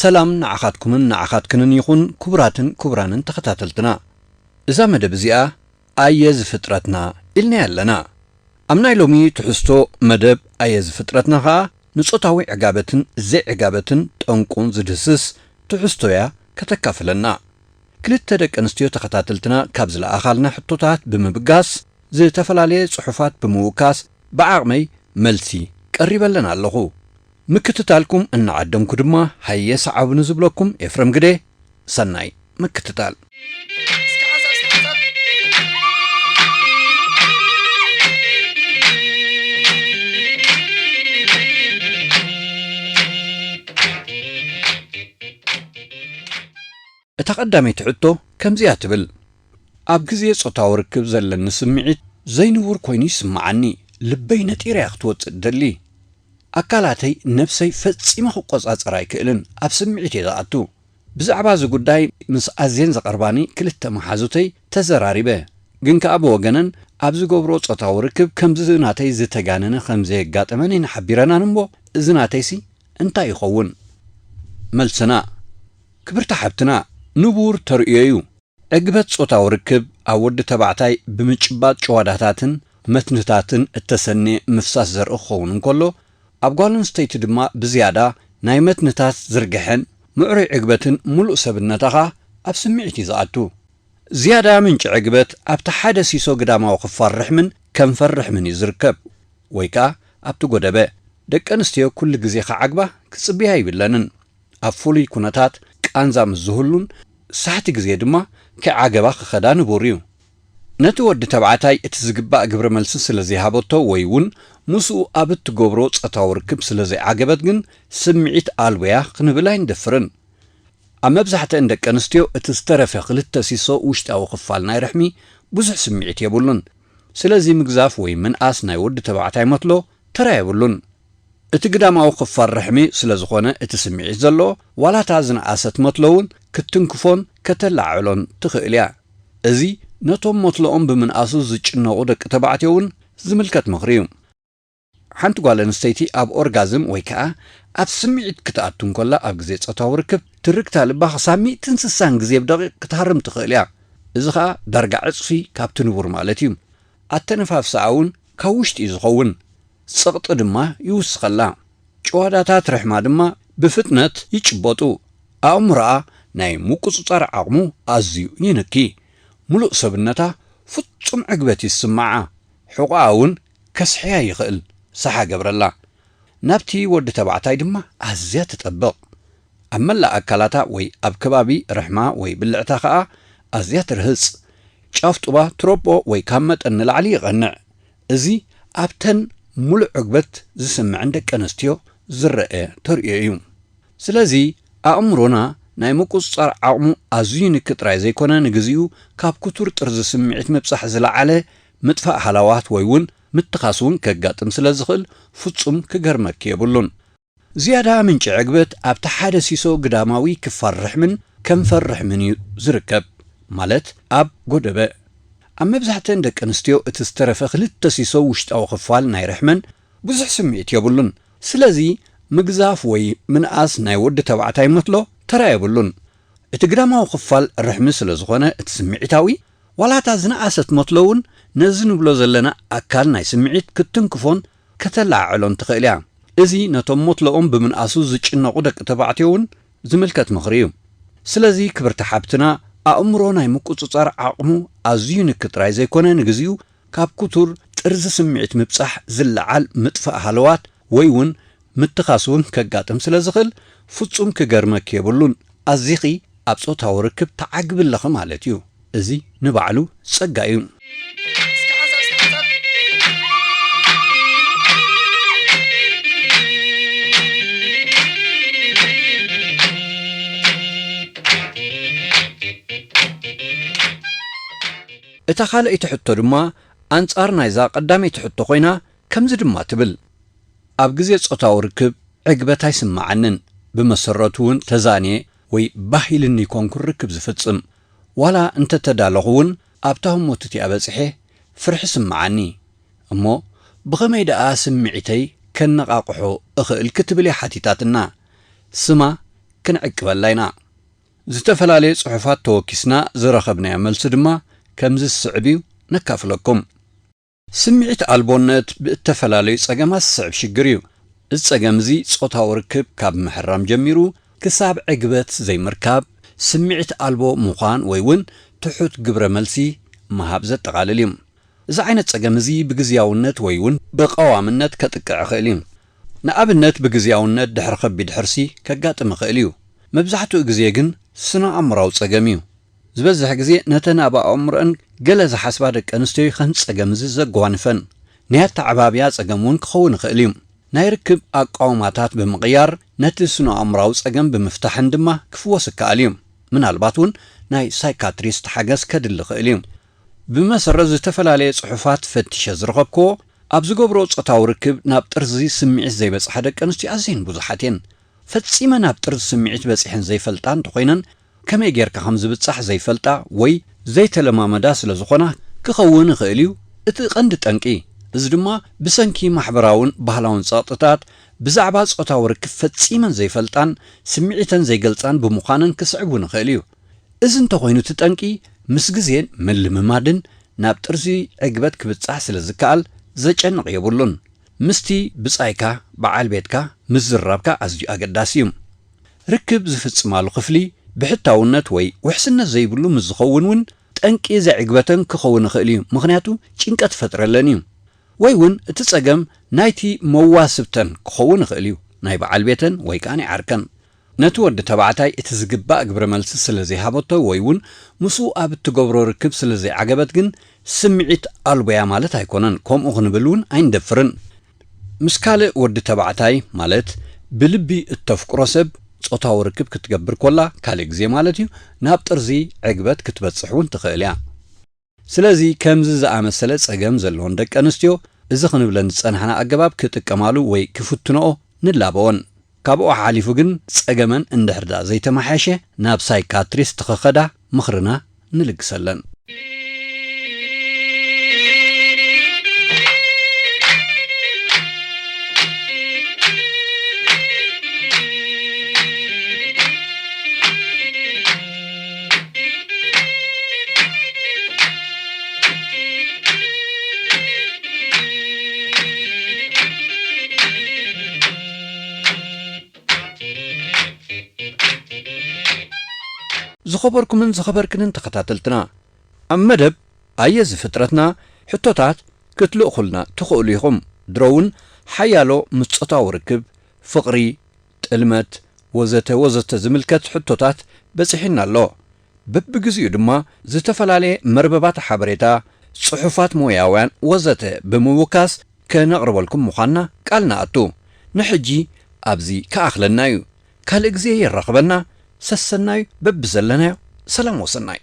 ሰላም ንዓኻትኩምን ንዓኻትክንን ይኹን፣ ክቡራትን ክቡራንን ተኸታተልትና። እዛ መደብ እዚኣ ኣየ ዝፍጥረትና ኢልናያ ኣለና። ኣብ ናይ ሎሚ ትሕዝቶ መደብ ኣየ ዝፍጥረትና ኸኣ ንጾታዊ ዕጋበትን ዘይዕጋበትን ጠንቁን ዝድህስስ ትሕዝቶ'ያ ከተካፍለና። ክልተ ደቂ ኣንስትዮ ተኸታተልትና ካብ ዝለኣኻልና ሕቶታት ብምብጋስ፣ ዝተፈላለየ ጽሑፋት ብምውካስ ብዓቕመይ መልሲ ቀሪበለን ኣለኹ። ምክትታልኩም እናዓደምኩ ድማ ሃየ ሰዓቡኒ ዝብለኩም ኤፍረም ግደ፣ ሰናይ ምክትታል። እታ ቀዳመይቲ ሕቶ ከምዚኣ ትብል፣ ኣብ ግዜ ጾታዊ ርክብ ዘለኒ ስምዒት ዘይንቡር ኮይኑ ይስምዓኒ። ልበይ ነጢራ እያ ክትወጽእ ትደሊ። ኣካላተይ፣ ነብሰይ ፈጺመ ክቆጻጸር ኣይክእልን። ኣብ ስምዒት እየ ዝኣቱ። ብዛዕባ እዚ ጉዳይ ምስ ኣዝየን ዝቐርባኒ ክልተ መሓዙተይ ተዘራሪበ። ግን ከኣ ብወገነን ኣብ ዝገብሮ ጾታዊ ርክብ ከምዚ ናተይ ዝተጋነነ ከም ዘየጋጠመን እየን ሓቢረናኒ እሞ፣ እዚ ናተይሲ እንታይ ይኸውን? መልስና፣ ክብርቲ ሓብትና፣ ንቡር ተርእዮ እዩ። ዕግበት ጾታዊ ርክብ ኣብ ወዲ ተባዕታይ ብምጭባጥ ጭዋዳታትን መትንታትን እተሰንየ ምፍሳስ ዘርኢ ክኸውን እንከሎ፣ ኣብ ጓል ኣንስተይቲ ድማ ብዝያዳ ናይ መትንታት ዝርግሐን ምዕሩይ ዕግበትን ምሉእ ሰብነታ ኸኣ ኣብ ስምዒት እዩ ዝኣቱ። ዝያዳ ምንጪ ዕግበት ኣብቲ ሓደ ሲሶ ግዳማዊ ክፋል ርሕምን ከንፈር ርሕምን እዩ ዝርከብ፣ ወይ ከኣ ኣብቲ ጎደበ። ደቂ ኣንስትዮ ኩሉ ግዜ ክዓግባ ክጽብያ ይብለንን። ኣብ ፍሉይ ኩነታት ቃንዛ ምስ ዝህሉን ሳሕቲ ግዜ ድማ ክዓገባ ክኸዳ ንቡር እዩ። ነቲ ወዲ ተባዕታይ እቲ ዝግባእ ግብረ መልሲ ስለ ዘይሃበቶ ወይ እውን ምስኡ ኣብ እትገብሮ ጾታዊ ርክብ ስለ ዘይዓገበት ግን ስምዒት ኣልቦ'ያ ክንብል ኣይንደፍርን። ኣብ መብዛሕትአን ደቂ ኣንስትዮ እቲ ዝተረፈ ክልተ ሲሶ ውሽጣዊ ክፋል ናይ ርሕሚ ብዙሕ ስምዒት የብሉን። ስለዚ ምግዛፍ ወይ ምንኣስ ናይ ወዲ ተባዕታይ መትሎ ተራ የብሉን። እቲ ግዳማዊ ክፋል ርሕሚ ስለ ዝኾነ እቲ ስምዒት ዘለዎ፣ ዋላ እታ ዝነኣሰት መትሎ እውን ክትትንክፎን ከተለዓዕሎን ትኽእል እያ። እዚ ነቶም መትሎኦም ብምንኣሱ ዝጭነቑ ደቂ ተባዕትዮ እውን ዝምልከት ምኽሪ እዩ። ሓንቲ ጓል ኣንስተይቲ ኣብ ኦርጋዝም ወይ ከኣ ኣብ ስምዒት ክትኣቱ እንከላ ኣብ ግዜ ጾታዊ ርክብ ትርግታ ልባ ክሳብ ሚእትን ስሳን ግዜ ብደቂቕ ክትሃርም ትኽእል እያ። እዚ ኸኣ ዳርጋ ዕጽፊ ካብቲ ንቡር ማለት እዩ። ኣተነፋፍሳኣ እውን ካብ ውሽጢ እዩ ዝኸውን። ጸቕጢ ድማ ይውስኸላ። ጭዋዳታት ርሕማ ድማ ብፍጥነት ይጭበጡ። ኣእምሮኣ ናይ ምቁጽጻር ዓቕሙ ኣዝዩ ይንኪ። ምሉእ ሰብነታ ፍጹም ዕግበት ይስምዓ። ሕቖኣ እውን ከስሕያ ይኽእል፣ ሳሕ ኣገብረላ። ናብቲ ወዲ ተባዕታይ ድማ ኣዝያ ትጠብቕ። ኣብ መላእ ኣካላታ ወይ ኣብ ከባቢ ርሕማ ወይ ብልዕታ ኸኣ ኣዝያ ትርህጽ። ጫፍ ጡባ ትረቦ ወይ ካብ መጠን ንላዕሊ ይቐንዕ። እዚ ኣብተን ምሉእ ዕግበት ዝስምዐን ደቂ ኣንስትዮ ዝረአ ተርእዮ እዩ። ስለዚ ኣእምሮና ናይ ምቁጽጻር ዓቕሙ ኣዝዩ ይንኪ ጥራይ ዘይኮነ፣ ንግዚኡ ካብ ክቱር ጥርዚ ስምዒት ምብጻሕ ዝለዓለ ምጥፋእ ሃለዋት ወይ እውን ምትኻስ እውን ከጋጥም ስለ ዝኽእል ፍጹም ክገርመኪ የብሉን። ዝያዳ ምንጪ ዕግበት ኣብቲ ሓደ ሲሶ ግዳማዊ ክፋል ርሕምን ከንፈር ርሕምን እዩ ዝርከብ፣ ማለት ኣብ ጎደበ። ኣብ መብዛሕትአን ደቂ ኣንስትዮ እቲ ዝተረፈ ክልተ ሲሶ ውሽጣዊ ክፋል ናይ ርሕመን ብዙሕ ስምዒት የብሉን። ስለዚ ምግዛፍ ወይ ምንኣስ ናይ ወዲ ተባዕታይ መትሎ ተራ የብሉን። እቲ ግዳማዊ ክፋል ርሕሚ ስለ ዝኾነ እቲ ስምዒታዊ፣ ዋላ እታ ዝነኣሰት መትሎ እውን ነዚ ንብሎ ዘለና ኣካል ናይ ስምዒት ክትትንክፎን ከተለዓዕሎን ትኽእል እያ። እዚ ነቶም መትሎኦም ብምንኣሱ ዝጭነቑ ደቂ ተባዕትዮ እውን ዝምልከት ምኽሪ እዩ። ስለዚ ክብርቲ ሓብትና፣ ኣእምሮ ናይ ምቁጽጻር ዓቕሙ ኣዝዩ ንኪ ጥራይ ዘይኮነ፣ ንግዚኡ ካብ ክቱር ጥርዚ ስምዒት ምብጻሕ ዝለዓል ምጥፋእ ሃለዋት ወይ እውን ምትኻስ እውን ከጋጥም ስለ ዝኽእል፣ ፍጹም ክገርመኪ የብሉን። ኣዚኺ ኣብ ጾታዊ ርክብ ትዓግቢ ኣለኺ ማለት እዩ። እዚ ንባዕሉ ጸጋ እዩ። እታ ካልኣይቲ ሕቶ ድማ ኣንጻር ናይዛ ቀዳመይቲ ሕቶ ኮይና፣ ከምዚ ድማ ትብል፣ ኣብ ግዜ ጾታዊ ርክብ ዕግበት ኣይስምዓንን። ብመሰረቱ እውን ተዛንየ ወይ ባህ ኢልኒ ይኮንኩ ርክብ ዝፍጽም። ዋላ እንተተዳለኹ እውን ኣብታ ህሞት እቲኣ በጺሐ ፍርሒ ይስምዓኒ። እሞ ብኸመይ ደኣ ስምዒተይ ከነቓቕሖ እኽእል ክትብል እያ ሓቲታትና። ስማ ክንዕቅበላ ኢና። ዝተፈላለየ ጽሑፋት ተወኪስና ዝረኸብናዮ መልሲ ድማ ከምዚ ዝስዕብ እዩ፣ ነካፍለኩም። ስምዒት ኣልቦነት ብእተፈላለዩ ጸገማት ዝስዕብ ሽግር እዩ። እዚ ጸገም እዚ ጾታዊ ርክብ ካብ ምሕራም ጀሚሩ ክሳብ ዕግበት ዘይምርካብ፣ ስምዒት ኣልቦ ምዃን ወይ እውን ትሑት ግብረ መልሲ ምሃብ ዘጠቓልል እዩ። እዚ ዓይነት ጸገም እዚ ብግዝያውነት ወይ እውን ብቐዋምነት ከጥቅዕ ይኽእል እዩ። ንኣብነት ብግዝያውነት ድሕሪ ከቢድ ሕርሲ ከጋጥም ይኽእል እዩ። መብዛሕትኡ ግዜ ግን ስነ ኣእምራዊ ጸገም እዩ። ዝበዝሕ ግዜ ነተን ኣብ ኣእምሮአን ገለ ዝሓስባ ደቂ ኣንስትዮ እዩ ከም ጸገም እዚ ዘጓንፈን። ናይ ኣተዓባብያ ጸገም እውን ክኸውን ይኽእል እዩ። ናይ ርክብ ኣቃውማታት ብምቕያር ነቲ ስነ ኣእምራዊ ጸገም ብምፍታሕን ድማ ክፍወስ ይከኣል እዩ። ምናልባት እውን ናይ ሳይካትሪስት ሓገዝ ከድሊ ይኽእል እዩ። ብመሰረት ዝተፈላለየ ጽሑፋት ፈቲሸ ዝረኸብክዎ፣ ኣብ ዝገብሮ ጾታዊ ርክብ ናብ ጥርዚ ስምዒት ዘይበጽሓ ደቂ ኣንስትዮ ኣዝየን ብዙሓት እየን። ፈጺመ ናብ ጥርዚ ስምዒት በጺሐን ዘይፈልጣ እንተኾይነን፣ ከመይ ጌርካ ከም ዝብጻሕ ዘይፈልጣ ወይ ዘይተለማመዳ ስለ ዝኾና ክኸውን ይኽእል እዩ እቲ ቀንዲ ጠንቂ። እዚ ድማ ብሰንኪ ማሕበራውን ባህላውን ጸቕጥታት ብዛዕባ ጾታዊ ርክብ ፈጺመን ዘይፈልጣን ስምዒተን ዘይገልጻን ብምዃነን ክስዕብ እውን ይኽእል እዩ። እዚ እንተኾይኑ እቲ ጠንቂ ምስ ግዜ ምልምማድን ናብ ጥርዚ ዕግበት ክብጻሕ ስለ ዝከኣል ዘጨንቕ የብሉን። ምስቲ ብጻይካ፣ በዓል ቤትካ፣ ምዝርራብካ ኣዝዩ ኣገዳሲ እዩ። ርክብ ዝፍጽማሉ ክፍሊ ብሕታውነት ወይ ውሕስነት ዘይብሉ ምስ ዝኸውን እውን ጠንቂ ዘይዕግበተን ክኸውን ይኽእል እዩ፣ ምኽንያቱ ጭንቀት ይፈጥረለን እዩ። ወይ እውን እቲ ጸገም ናይቲ መዋስብተን ክኸውን ይኽእል እዩ፣ ናይ በዓል ቤተን ወይ ከኣ ናይ ዓርከን። ነቲ ወዲ ተባዕታይ እቲ ዝግባእ ግብረ መልሲ ስለ ዘይሃበቶ ወይ እውን ምስኡ ኣብ እትገብሮ ርክብ ስለ ዘይዓገበት ግን ስምዒት ኣልቦያ ማለት ኣይኮነን። ከምኡ ክንብል እውን ኣይንደፍርን። ምስ ካልእ ወዲ ተባዕታይ ማለት ብልቢ እተፍቅሮ ሰብ ጾታዊ ርክብ ክትገብር ኮላ ካልእ ግዜ ማለት እዩ ናብ ጥርዚ ዕግበት ክትበጽሕ እውን ትኽእል እያ። ስለዚ ከምዚ ዝኣመሰለ ጸገም ዘለወን ደቂ ኣንስትዮ እዚ ክንብለን ዝጸናሕና ኣገባብ ክጥቀማሉ ወይ ክፍትንኦ ንላበወን። ካብኡ ሓሊፉ ግን ጸገመን እንድሕር ደኣ ዘይተመሓየሸ ናብ ሳይካትሪስት ክኸዳ ምኽርና ንልግሰለን። ዝኸበርኩምን ዝኸበርክንን ተኸታተልትና፣ ኣብ መደብ ኣየ ዝፍጥረትና ሕቶታት ክትልእኹልና ትኽእሉ ኢኹም። ድሮ እውን ሓያሎ ምስ ጾታዊ ርክብ፣ ፍቕሪ፣ ጥልመት፣ ወዘተ ወዘተ ዝምልከት ሕቶታት በጺሑና ኣሎ። በብግዚኡ ድማ ዝተፈላለየ መርበባት ሓበሬታ፣ ጽሑፋት ሞያውያን ወዘተ ብምውካስ ከነቕርበልኩም ምዃንና ቃል ንኣቱ። ንሕጂ ኣብዚ ክኣኽለና እዩ። ካልእ ግዜ የራኽበና። ሰሰናዩ በብዘለናዮ። ሰላም ወሰናይ።